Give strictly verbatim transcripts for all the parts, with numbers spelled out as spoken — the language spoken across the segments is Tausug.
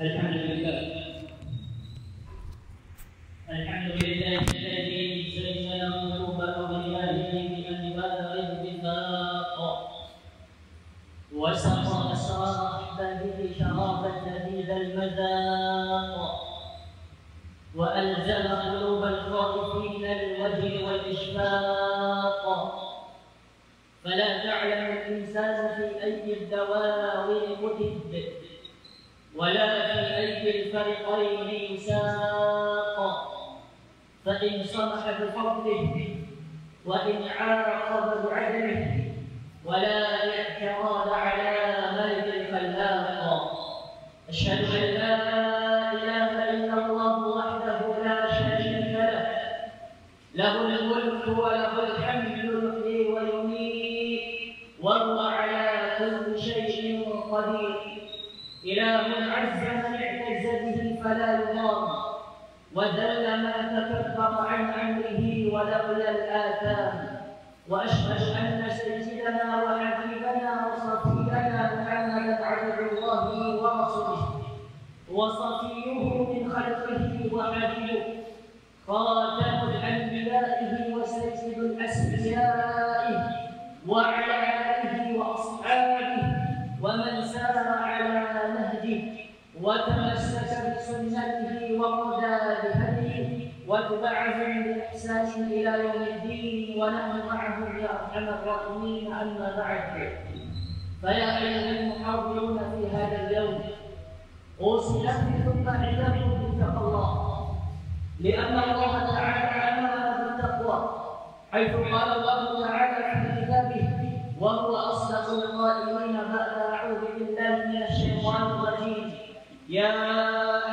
الحمد لله. الحمد لله الذي زين قلوب أوليائه بأنوار الوفاق، وسقى أسرار أحبابه شرابا لذيذ المذاق، وألزم قلوب الخائفين الوجل والإشفاق، فلا تعلم الإنسان في أي الدواوين كتب، ولا في أي الفريقين يساق، فإن سمح بفضله، وإن عاقب بعدله، ولا اعتراض على ملك الخلاق. أشهد أن لا إله إلا الله وحده لا شريك له، له الملك وله الحمد يحيي ويميت، وهو على كل شيء قدير. إله عز من اعتز به فلا يضام، وذل من تكبر عن أمره ولولا الآثام. وأشهد أن سيدنا وحبيبنا وصفينا محمدا عبد الله ورسوله، وصفيه من خلقه وحبيبه، خاتم أنبيائه وسيد أسفيائه، وعلى آله وأصحابه ومن سار على نهجه وتمسك بسنته واقتدى بهديه واتبعهم بإحسان إلى يوم الدين، ونحن معهم يا أرحم الراحمين. أما بعد، فيا أيها المحاضرون في هذا اليوم، أوصي نفسي ثم إياكم بتقوى الله، لأن الله تعالى أمرنا بالتقوى، حيث قال الله تعالى في كتابه وهو أصدق القائلين بعد أعوذ بالله من الشيطان الرجيم: يا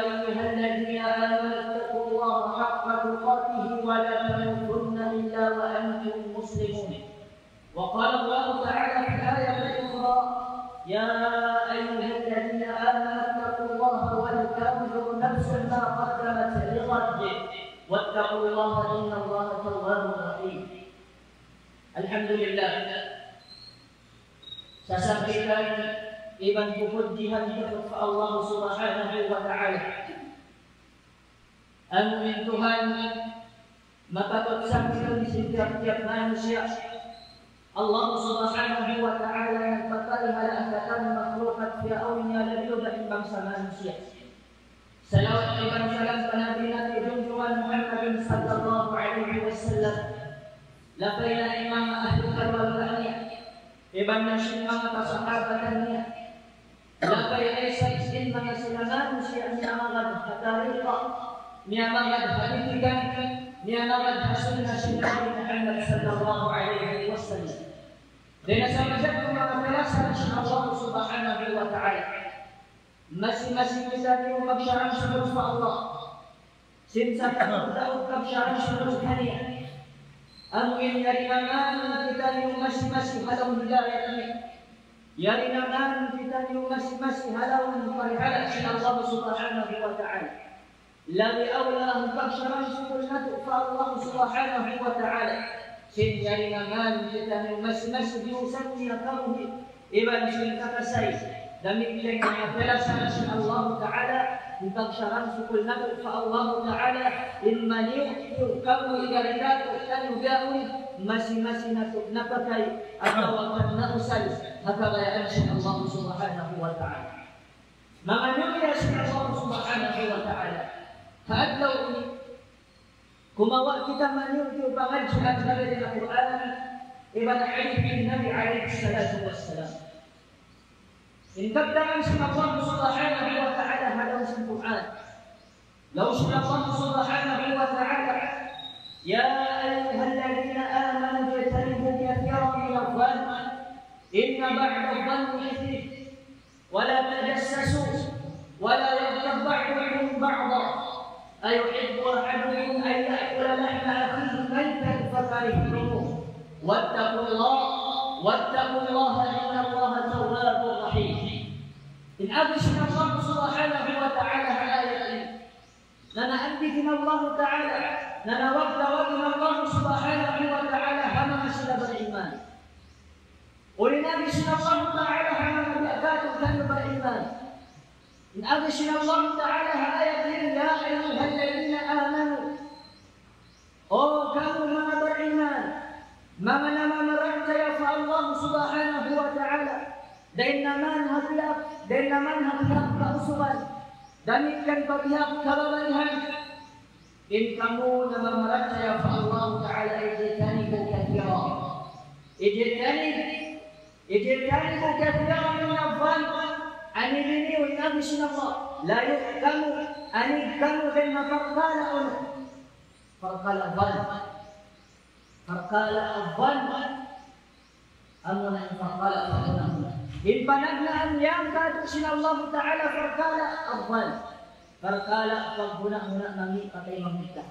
أيها الذين آمنوا اتقوا الله حق تقاته ولا تموتن إلا وأنتم مسلمون. وقال الله تعالى في آية أخرى: يا أيها الذين آمنوا اتقوا الله ولتنظر نفس ما قدمت لغد واتقوا الله إن الله تواب رحيم. الحمد لله. Sasampitan iban pupudjihan pa Allah Subhanahu wa Ta'ala. Amu in Tuhan mapatut sampitun sin tiyap-tiyap manusiya'. Allah Subhanahu wa Ta'ala nagpaparihala' ha katan makhlukat siya awn niya labi-labi in bangsa manusiya'. Salawat iban salam pa Nabi natu' junjungan Muhammadin sallallahu alayhi wasallam. Lapay na in manga ahli kaluarga niya, iban na sin manga kasahabatan niya. Lapay na isab in manga sila manusiya' miyamagad ha tariqa, miyamagad ha bitikan, miyamagad ha sunna sin Nabi Muhammad sallallahu alayhi wasallam. Dayn ha sabab sin manga piyalasahan sin Allah Subhanahu wa Ta'ala. Masi-masi kitaniyu magsarang-sukul pa Allah. Sin sataud-taud pagsarang-sukul kaniya. Amu in yari na man kitaniyu masi-masi ha lawm hidayat niya. Yari na man kitaniyu masi-masi ha lawm parihala' sin Allah Subhanahu wa Ta'ala. Labi awla in pagsarang-sukul natu' pa Allah Subhanahu wa Ta'ala. Sin yari na man kitaniyu masi-masi diyusan niya kabuhi'. Iban sin kakasay, damikkiyan in piyalasahan sin Allah Ta'ala, in pagsarang-sukul natu' pa Allah Ta'ala, in maniyu'-tiyu' kamu igari natu' tanu gaun, masi-masi natu' napakay, atawa kan nausal, ha kabayaan sin Allah Subhanahu wa Ta'ala. Manga mulia sin Allah Subhanahu wa Ta'ala. Ha adlaw ini, kumawa' kita maniyu-tiyu' pangadjian dayn ha Qur'an iban hadith sin Nabi alayhi salatu wassalam. In kabtangan sin Allah Subhanahu wa Ta'ala ha lawm sin Qur'an. Laung sin Allah Subhanahu wa Ta'ala, يا أيها الذين آمنوا اجتنبوا كثيرا من الظن إن بعض الظن إثم ولا تجسسوا ولا يغتب بعضكم بعضا أيحب أحدكم أن يأكل لحم أخيه ميتا فكرهتموه واتقوا الله واتقوا الله إن الله تواب رحيم. In agi sin Allah Subhanahu wa Ta'ala ha ayat ini. Na naandik in Allah Ta'ala, na nawag-tawag in Allah Subhanahu wa Ta'ala ha manga sila beriman. Uli na in agi sin Allah Ta'ala ha manga biya' katu' tau beriman. In agi sin Allah Ta'ala ha ayat ini, يا أيها الذين آمنوا. O kamu manga beriman, manga namamarachaya pa Allah Subhanahu wa Ta'ala, dayn naman ha pila, dayn naman ha pila kausugan, damikkiyan pa pila kababaihan. In kamu namamarachaya pa Allah Ta'ala, اجتنبوا كثيرا. اجتنب، اجتنبوا كثيرا من الظن. Anigi niyu in agi sin Allah. Layu' kamu, anigi kamu dayn ha parkala' unu? Parkala' dhann. Parkala' dhann. Amuna in parkala' paghuna-huna. In panagnaan yan katu' sin Allah Ta'ala parkala' dhann. Parkala' paghuna-huna mangi' pa taymanghud ta.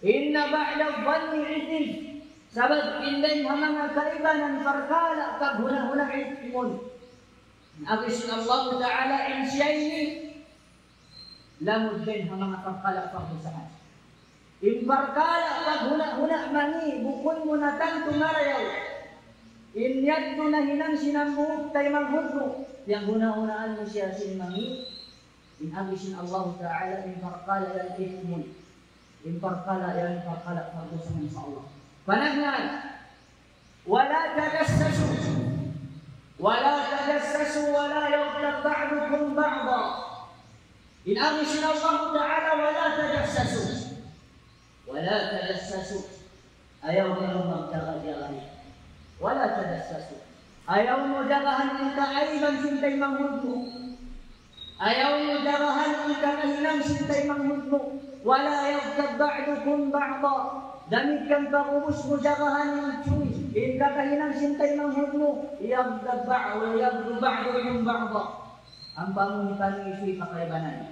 إن بعض الظن إثم. Sabab in dayn ha manga kaibanan parkala' paghuna-huna إثم. Agi sin Allah Ta'ala in siya ini lamud dayn ha manga parkala' pagdusahan. In parkala' paghuna-huna mangi', bukun mu na tantu marayaw. In yadtu nahinang sin hambuuk taymanghud mu, piyaghuna-hunaan mu siya sin mangi'. In agi sin Allah Ta'ala, in parkala' yan إثم. In parkala' yan parkala' pagdusahan pa Allah. Panagnaan. ولا تجسسوا، ولا تجسسوا ولا يغتب بعضكم بعضا. In agi sin Allah Ta'ala, ولا تجسسوا، ولا تجسسوا. Ayaw kamu magjaga-jaga. ولا تجسسوا. Ayaw mu jagahan in kaaiban sin taymanghud mu. Ayaw mu jagahan in kakahinang sin taymanghud mu. ولا يغتب بعضكم بعضا. Damikkiyan pag'ubus mu jagahan in suysuy, in kakahinang sin taymanghud mu. يغتب بعض، يغتب بعضكم بعضا. Ampa mu hipanuysuy pa kaibanan.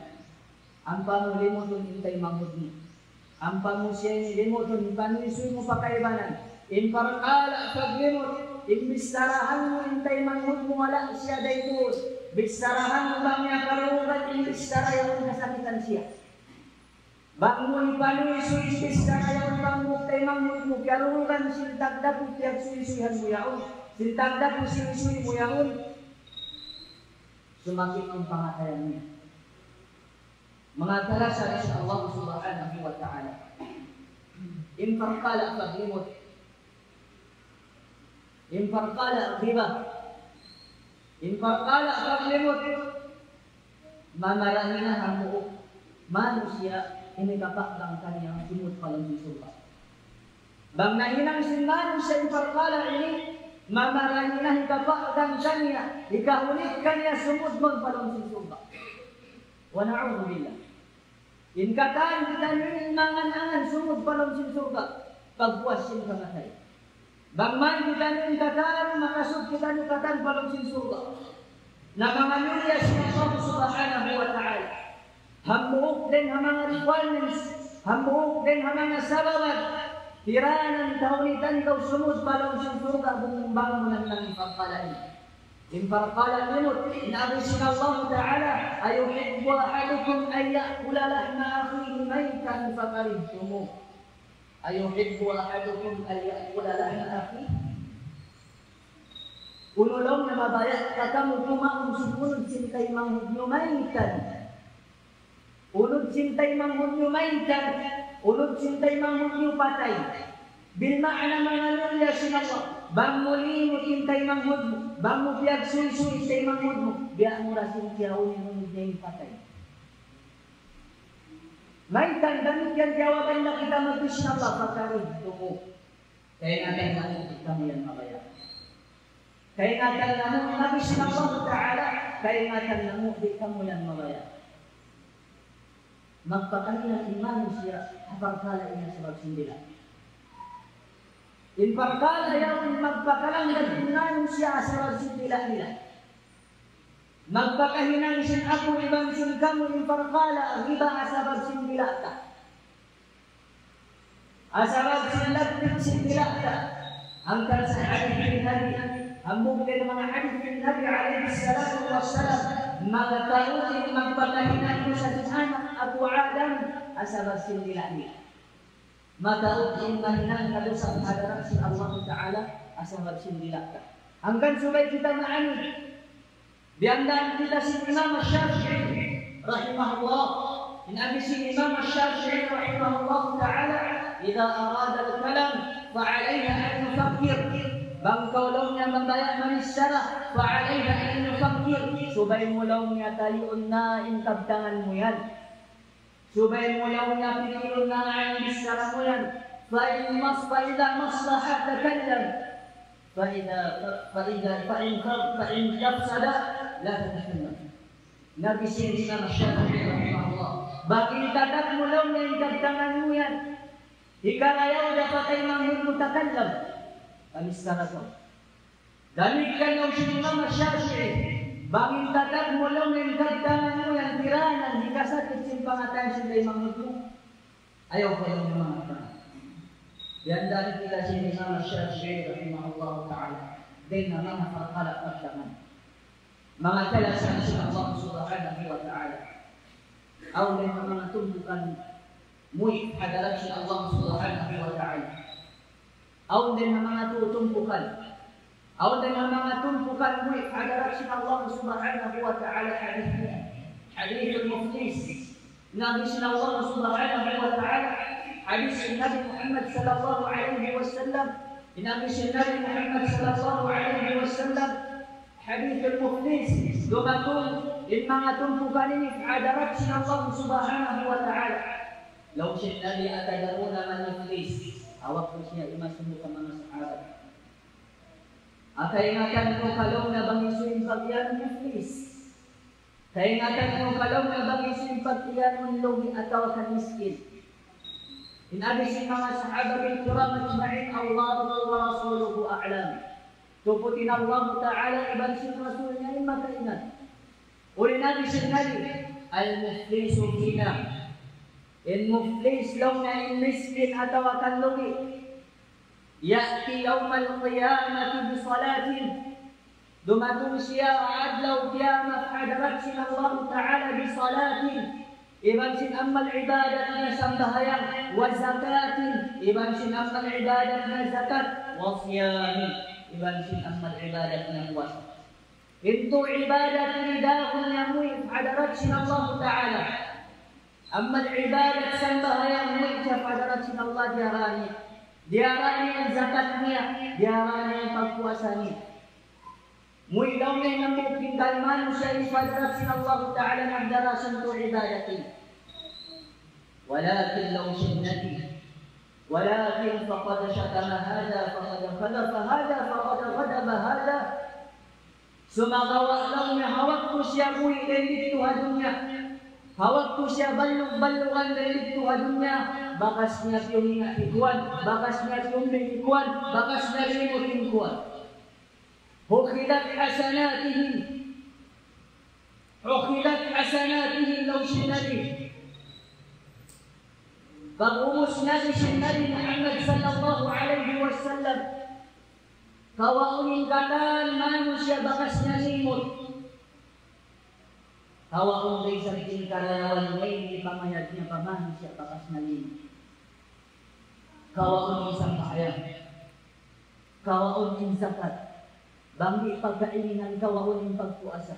Ampa mu limutun in taymanghud mu. Ampa mu siya ini limutun, hipanuysuy mu pa kaibanan. In parkala' paglimut, in bicharahan mu in taymanghud mu wala' siya daytuun. Bicharahan mu bang niya karugan in bichara yaun kasakitan siya. Bang mu hipanuysuy in bichara yaun bang mu taymanghud mu, karugan sin tagdapu piyagsuysuyan mu yaun, sin tagdapu suysuy mu yaun, sumakit in pangatayan niya. Manga talasa sin Allah Subhanahu wa Ta'ala. In parkala' paglimut. In parkala' ghiba. In parkala' paglimut. Mamarahi na hambuuk manusiya' ini kapagdang kaniya sumud pa lawm sin surga'. Bang nahinang sin manusiya' in parkala' ini, mamarahi na hikapagdang kaniya, hikahunit kaniya sumud mawn pa lawm sin surga'. ونعوذ بالله. In katan kitaniyu in mangan-angan sumud pa lawm sin surga', pagpuas sin kamatay. Bang man kitaniyu in katan, makasud kitaniyu katan pa lawm sin surga'. Na manga mulia sin Allah Subhanahu wa Ta'ala. Hambuuk dayn ha manga requirements, hambuuk dayn ha manga sababan, piranan tahunitan kaw sumud pa lawm sin surga' bang mu nangnang in parkala' ini. In parkala' limut, in agi sin Allah Ta'ala, أيحب أحدكم أن يأكل لحم أخيه ميتا فكرهتموه. أيحب أحدكم أن يأكل لحم أخيه. Unu laung niya mabaya' kakamu kumaun sin unud sin taymanghud niyu maytan. Unud sin taymanghud niyu maytan, unud sin taymanghud niyu patay. Bil ma'na manga mulia sin Allah, bang mu limut in taymanghud mu, bang mu piyagsuysuy in taymanghud mu, biya' mu ra sin kiyaun in unud niya in patay. Maytan, damikkiyan jawaban na kita magkita sin Allah, فكرهتموه. Kaingatan namu' di' kamu yan mabaya'. Kaingatan namu' in agi sin Allah Ta'ala, kaingatan namu' di' kamu yan mabaya'. Magpakahinang in manusiya' ha parkala' ini sabab sin dila'. In parkala' yaun magpakalanggal in manusiya' sabab sin dila' nila. Magpakahinang sin aku iban sin kamu in parkala' riba sabab sin dila' ta. Sabab sin lapit sin dila' ta. Hangkan sin hadith sin Nabi, hambuuk dayn ha manga hadith sin Nabi alayhi salatu wassalam, manga tau in magpakahinang dusa sin anak aku Adam, sabab sin dila' niya. Mataud in mahinang kadusa ha hadarat sin Allah Ta'ala, asal sin dila' ta. Hangkan subay kita maanu. Biya' na kita sin Imam Shafi'i rahimahullah. In agi sin Imam Shafi'i rahimahullah Ta'ala, إذا أراد الكلام فعليه أن يفكر. Bang kaw laung niya mabaya' mabichara, فعليه أن يفكر. Subay mu laung niya taliun na in kabtangan mu yan. Subay mu laung niya pikilun na in bichara mu yan. فإن مص-، فإذا مصلحة تكلم. فإذا، فإذا، فإن، فإن أفسد لا تتكلم. Agi sin Imam Shafi'i rahimahullah. Bang in tatak mu laung niya in kabtangan mu yan, hikarayaw da pa kaymanghud mu, takallam. Pabichara kaw. Damikkiyan laung sin Imam Shafi'i, bang in tatak mu laung niya in kabtangan mu yan tiranan, hikasakit sin pangatayan sin kaymanghud mu, ayaw kaw laung niya mangabtangan. Yan damikkiyan sin Imam Shafi'i rahimahullah ta'ala. Dayn ha manga parkala' kabtangan. Manga kalasahan sin Allah Subhanahu wa Ta'ala. Awn dayn ha manga tumpukan muwi' ha hadarat sin Allah Subhanahu wa Ta'ala. Awn dayn ha manga tumpukan. Awn dayn ha manga tumpukan muwi' ha hadarat sin Allah Subhanahu wa Ta'ala hadith niya. Hadith al-muflis. In agi sin Allah Subhanahu wa Ta'ala, hadith sin Nabi Muhammad sallallahu alayhi wasallam. In agi sin Nabi Muhammad sallallahu alayhi wasallam, hadith al-muflis. Dumatung in manga tumpukan ini ha hadarat sin Allah Subhanahu wa Ta'ala. Laung sin Nabi, أتدرون ما المفلس؟ Hawak ku siya imasubu ka manga sahabat. Kaingatan niyu ka laung niya bang hisiyu in pag-iyanun muflis? Kaingatan niyu ka laung niya bang hisiyu in pag-iyanun lugi' atawa kan miskin? In agi sin manga sahabat الكرام أجمعين, الله ورسوله أعلم. Tuput in Allah Ta'ala iban sin Rasul niya in makaingat. Uli in agi sin Nabi, المفلس فينا. In muflis laung niya in miskin atawa kan lugi'. يأتي يوم القيامة بصلاة. Dumatung siya adlaw kiyamat ha hadarat sin Allah Ta'ala بصلاة. Iban sin amal ibadat niya sambahayang, وزكاة. Iban sin amal ibadat niya zakat, وصيام. Iban sin amal ibadat niya puasa. In tū ibadat ini dahun niya muwi' ha hadarat sin Allah Ta'ala. Amal ibadat sambahayang muwi' siya pa hadarat sin Allah, diyarā niya. Diyarā niya in zakat niya, diyarā niya in pagpuasa niya. Muwi' laung niya in hambuuk tingkal manusiya' pa hadarat sin Allah Ta'ala nagdarā sin tū ibadat ini. ولكن laung sin Nabi, ولكن فقد شتم هذا فقد قذف هذا فقد غضب هذا. Sumagawa' laung niya ha waktu siya buhi' dayn didtu ha dunya, ha waktu siya ballug-ballugan dayn didtu ha dunya, bakas niya piyuhinga' hi kuwan, bakas niya piyumbi' hi kuwan, bakas niya limut hi kuwan. أخذت حسناتهم. أخذت حسناتهم laung sin Nabi. Pag'ubus Nabi sin Nabi Muhammad sallallahu alayhi wasallam, kawaun in katan manusiya' bakas niya limut. Kawaun da isab in karayawan way di' pamayad niya pa manusiya' bakas niya limut. Kawaun in sambahayang. Kawaun in zakat. Bang di' pa kainihan kawaun in pagpuasa.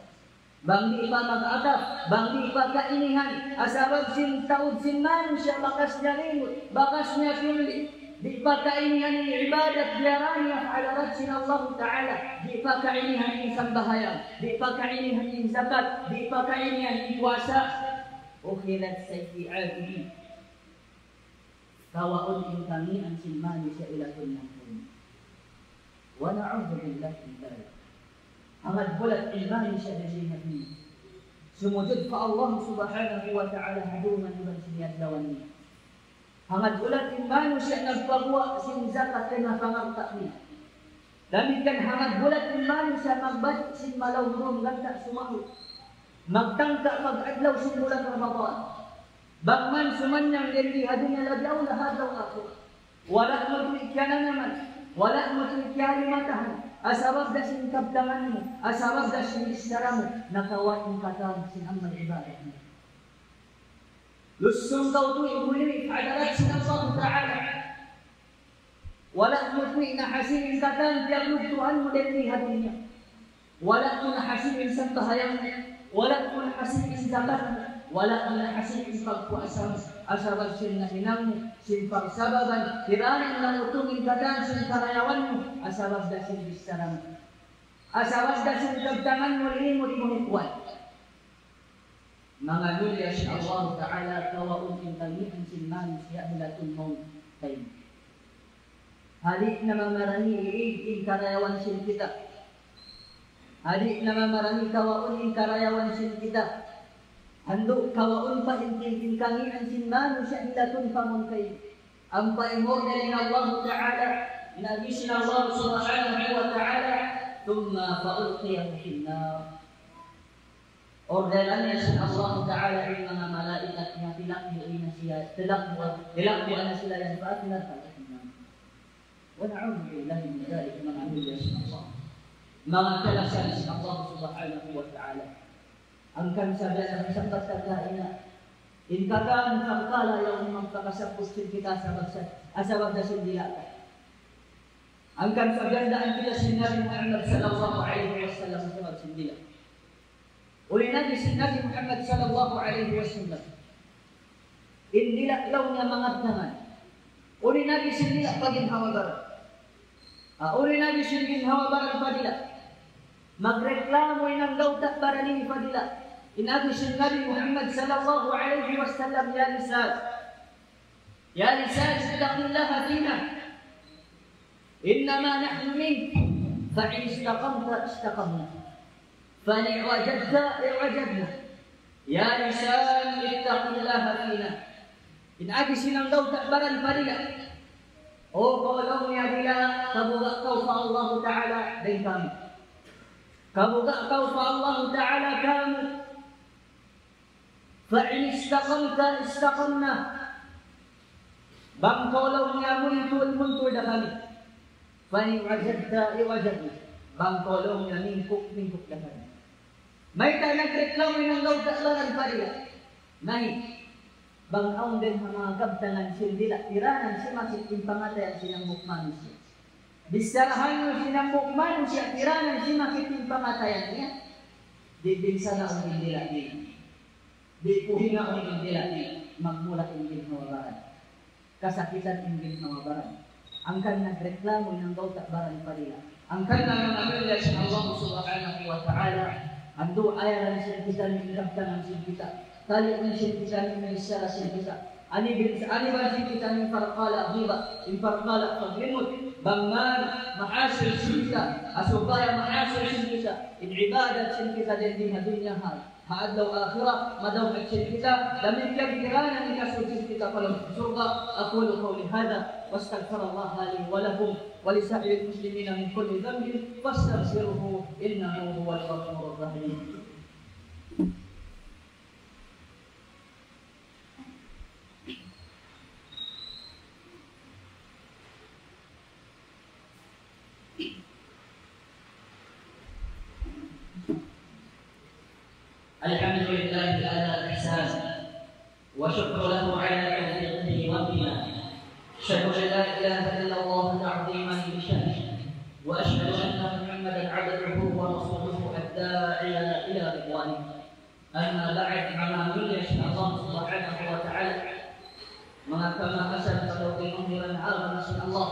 Bang di' pa mag-akaf, bang di' pa kainihan. Sabab sin taud sin manusiya' bakas niya limut, bakas niya piyumbi'. Di' pa kainihan in ibadat diyarā niya ha hadarat sin Allah Ta'ala. Di' pa kainihan in sambahayang. Di' pa kainihan in zakat. Di' pa kainihan in puasa. أخذت سيئاتهم. Kawaun in kangīan sin manusiya' ilagun niya. ونعوذ بالله من ذلك. Hangkan bulat in manusiya' dayn ha dunya, sumujud pa Allah Subhanahu wa Ta'ala ha dūm iban sin adlaw niya. Hangkan bulat in manusiya' nagpaguwa' sin zakat dayn ha pangalta' niya. Damikkiyan hangkan bulat in manusiya' magbalik sin malaw dūm ganta' sumahut. Magtangka' pag-adlaw sin bulan Ramadan. Bang man sumannang dayn di ha dunya, labi awla ha adlaw akhirat. Wala' mu tuud kiyananaman, wala' mu tuud kiyalimatahan. Sabab da sin kabtangan mu, sabab da sin bichara mu, nakawa' in katan sin amal ibadat mu. Lusung kaw tuud muli ha hadarat sin Allah Ta'ala. Wala' mu puy na hasil in katan tiyaglugtuan mu didtu ha dunya. Wala' mu na hasil in sambahayang mu. Wala' mu na hasil in zakat mu. Wala' mu na hasil in pagpuasa mu. Asal sin nahinang mu, sin pagsababan, kirana in nangutung in katan sin karayawan mu, asal da sin bichara mu. Asal da sin kabtangan mu, limut mu, ikhwan. Manga mulliya sin Allah Ta'ala, kawaun in kangīan sin manusiya' malatul maut kaymu. Di' na mamarani iig in karayawan sin kita. Di' na mamarani kawaun in karayawan sin kita. Andu' kawaun pa in, in, in kangīan sin manusiya' malatul pa maut kaymu. Ampa in order in Allah Ta'ala, in agi sin Allah Subhanahu wa Ta'ala, ثم فألقي في النار. Orderan niya sin Allah Ta'ala in manga malaikat niya, tilakbu' na siya, tilakbu', tilakbu' na sila yan pa api narka' jahannam. ونعوذ بالله من ذلك, manga mulliya sin Allah. Manga kalasahan sin Allah Subhanahu wa Ta'ala. Hangkan sa biya' na sambat ta kaina. In katan parkala' yaun magpakasabbut sin kita sabab sa, sabab da sin dila' ta. Hangkan sa gandaan kita sin Nabi Muhammad sallallahu alayhi wasallam sabab sin dila'. Unu in agi sin Nabi Muhammad sallallahu alayhi wasallam? In dila' laung niya mangabtangan. Unu in agi sin dila' pa ginhawa-baran? Ah, unu in agi sin ginhawa-baran pa dila'? Magreklamu in anggawta' baran ini pa dila'. In agi sin Nabi Muhammad sallallahu alayhi wasallam, يا لسان، يا لسان اتق الله فينا، إنما نحن منك، فإن استقمت استقمنا، فإن اعوججت اعوججنا. يا لسان اتق الله فينا. In agi sin anggawta' baran pa dila'. O kaw laung niya dila', kabuga' kaw pa Allah Ta'ala dayn kāmu'. Kabuga' kaw pa Allah Ta'ala kāmu'. فإن استقمت استقمنا. Bang kaw laung niya muntul, muntul da kami. فإن اعوججت اعوججنا. Bang kaw laung niya mingkuk, mingkuk da kami. Mayta' nagreklamu in anggawta' baran pa dila'? Nahi'. Bang awn dayn ha manga kabtangan sin dila', tiranan simakit in pangatayan sin hambuuk manusiya'. Bicharahan mu sin hambuuk manusiya', tiranan simakit in pangatayan niya. Di' binsanaun in dila' niya. Di' puhinaun in dila' niya. Magmula in ginhawa-baran. Kasakitan in ginhawa-baran. Hangkan nagreklamu in anggawta' baran pa dila'. Hangkan na manga mulliya sin Allah Subhanahu wa Ta'ala. Andu' ayaran sin kita in kabtangan sin kita. Taliun sin kita in bichara sin kita. Aniban, aniban sin kita in parkala' ghiba, in parkala' paglimut. Bang man mahasil sin kita, supaya mahasil sin kita in ibadat sin kita dayn di ha dunya ha, ha adlaw akhirat, madawhat sin kita, damikkiyan tiranan hikasud sin kita pa lawm surga'. أقول قولي هذا وأستغفر الله لي ولكم ولسائر المسلمين من كل ذنب فاستغفروه إنه هو الغفور الرحيم. الحمد لله على إحسانه، وشكر له على توفيقه وامتنانه. أشهد أن لا إله إلا الله تعظيما لشأنه، وأشهد أن محمدا عبده ورسوله الداعي إلى رضوانه. Amma ba'd, manga mulliya sin Allah Subhanahu wa Ta'ala, manga kamaasan pa tau kaimahuran ha agama sin Allah.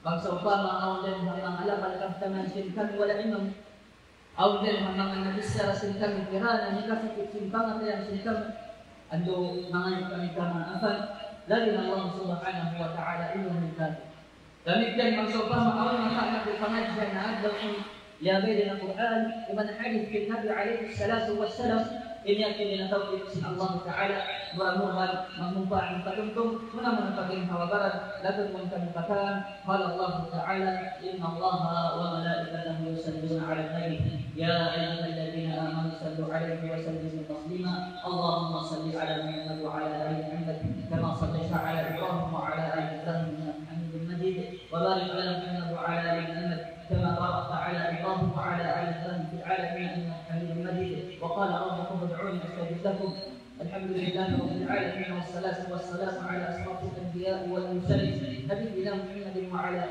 Bang sawpama awn dayn ha manga lapal kabtangan sin kami wala' imam, awn dayn ha manga nabichara sin kami tiranan hikasakit sin pangatayan sin kami, andu' mangayu' kami kamaasan, labi na Allah Subhanahu wa Ta'ala in lumikati. Damikkiyan bang sawpama awn makapangadji' ha adlaw ini, liyabay dayn ha Qur'an, iban hadith sin Nabi alayhi salatu wassalam, in yakin in tawfik sin Allah Ta'ala, mura-murahan magmumpaat in patumtum, muna-muna pa ginhawa-baran, labi na in kamumpaatan. قال الله تعالى: إن الله وملائكته يصلون على النبي، يا أيها الذين آمنوا صلوا عليه وسلموا تسليما. اللهم صل على محمد وعلى آل محمد كما صليت على إبراهيم وعلى آل إبراهيم إنك حميد مجيد. وبارك على محمد وعلى آل محمد كما باركت على إبراهيم وعلى آل إبراهيم في العالمين إنك حميد مجيد. وقال ربكم ادعوني أستجب لكم. الحمد لله رب العالمين، والصلاة والسلام على أشرف الأنبياء والمرسلين، نبينا محمد وعلى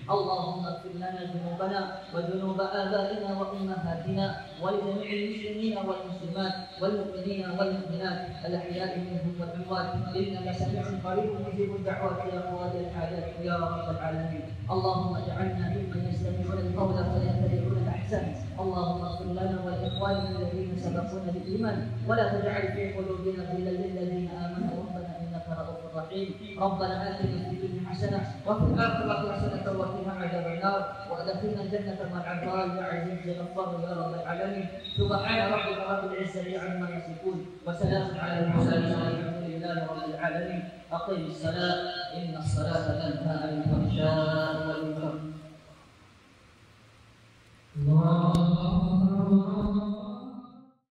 اللهم اغفر لنا ذنوبنا وذنوب آبائنا وأمهاتنا ولجميع المسلمين والمسلمات والمؤمنين والمؤمنات الأحياء منهم والأموات، إنك سميع قريب مجيب الدعوات يا قاضي الحاجات يا رب العالمين. اللهم اجعلنا ممن يستمعون القول فيتبعون أحسنه. اللهم اغفر لنا ولإخواننا الذين سبقونا بالإيمان ولا تجعل في قلوبنا غلا للذين آمنوا ربنا إنك رءوف رحيم. ربنا آتنا في الدنيا حسنة وفي الآخرة حسنة وقنا عذاب النار وأدخلنا الجنة مع الأبرار يا عزيز يا غفار يا رب العالمين. سبحان ربك رب العزة عما يصفون وسلام على المرسلين والحمد لله رب العالمين. أقم الصلاة إن الصلاة تنهى عن الفحشاء والمنكر.